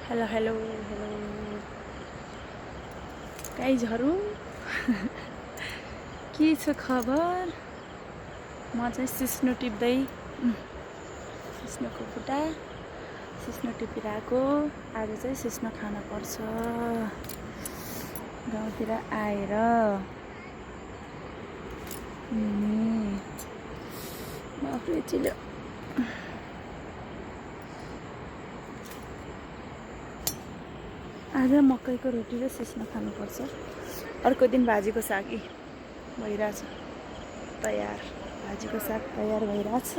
Hello hello hello गाइजहरू के छ खबर। म चाहिँ सिस्नो टिप्दै सिस्नोको खुट्टा सिस्नो टिपिरहेको। आज चाहिँ सिस्नो खान पर्छ गाउँतिर आएर। बाफ्रे चिल्यो। आज मकैको रोटी र सिस्नो खानुपर्छ। अर्को दिन भाजीको साग भइरहेछ तयार। भाजीको साग तयार भइरहेछ।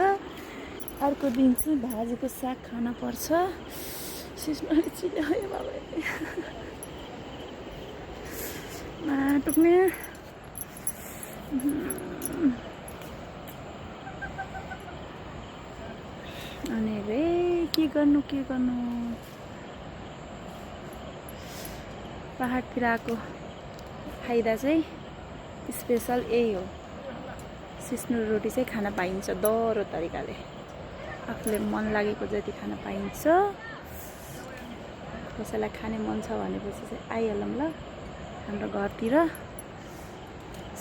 अर्को दिन चाहिँ भाजीको साग खान पर्छ। सिस्नो चिल्यो बाबा नटुक्ने। अनि रे के गर्नु पहाडतिर आएको फाइदा चाहिँ स्पेसल यही हो। सिस्नो रोटी चाहिँ खान पाइन्छ दह्रो तरिकाले। आफूले मन लागेको जति खान पाइन्छ। कसैलाई खाने मन छ भनेपछि चाहिँ आइहालौँ ल हाम्रो घरतिर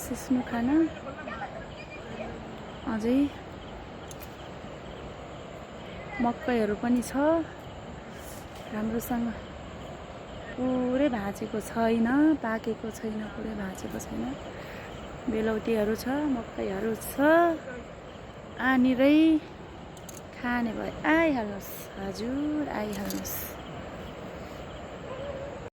सिस्नो खान। अझै मकैहरू पनि छ राम्रोसँग। पुरै भाँचेको छैन, पाकेको छैन, पुरै भाँचेको छैन। बेलौटीहरू छ, मकैहरू छ। यहाँनिरै खाने भए आइहाल्नुहोस् हजुर, आइहाल्नुहोस्।